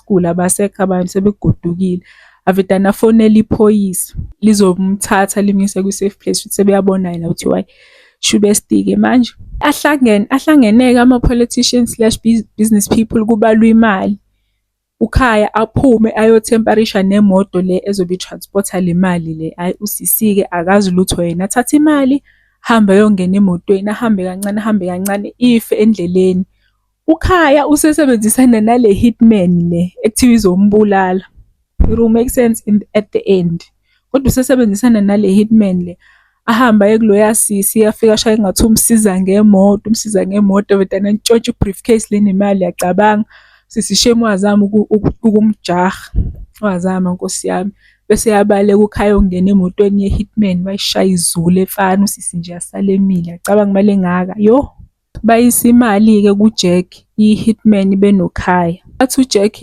school, abasekho abantu sebegodukile. Avedane afonele iphoyisa lizomthatha limyise kwi-safe place, shuthi sebeyabona la ukuthi hhayi shubesti-ke manje. Ahlangene, ahlangene-ke ama-politicians slash business people kubalwa imali. UKhaya aphume ayothemperisha nemoto le ezobe i-transport-a le mali le. Hhayi usisi-ke akazi lutho yena, athathe imali ahambe ayongena emotweni, ahambe kancane ahambe kancane ife endleleni. UKhaya usesebenzisana nale hitman le ekuthiwa izombulala. It will make sense in at the end. Kodwa usesebenzisana nale hitman le. Ahambe aye kuloya sisi afike ashaye engathi umsiza ngemoto, umsiza ngemoto vedane antshontshe i-briefcase le nemali uyacabanga. Sisi shame wazama ukumjaha, wazama Nkosi yami. Bese eyabaleka uKhaya ayongena emotweni ye-hitman bayishaya izule efana usisi nje asale emile. Uyacabanga imali engaka, yoh. Bayisa imali-ke kuJack, i-hitman benoKhaya. Athi uJack.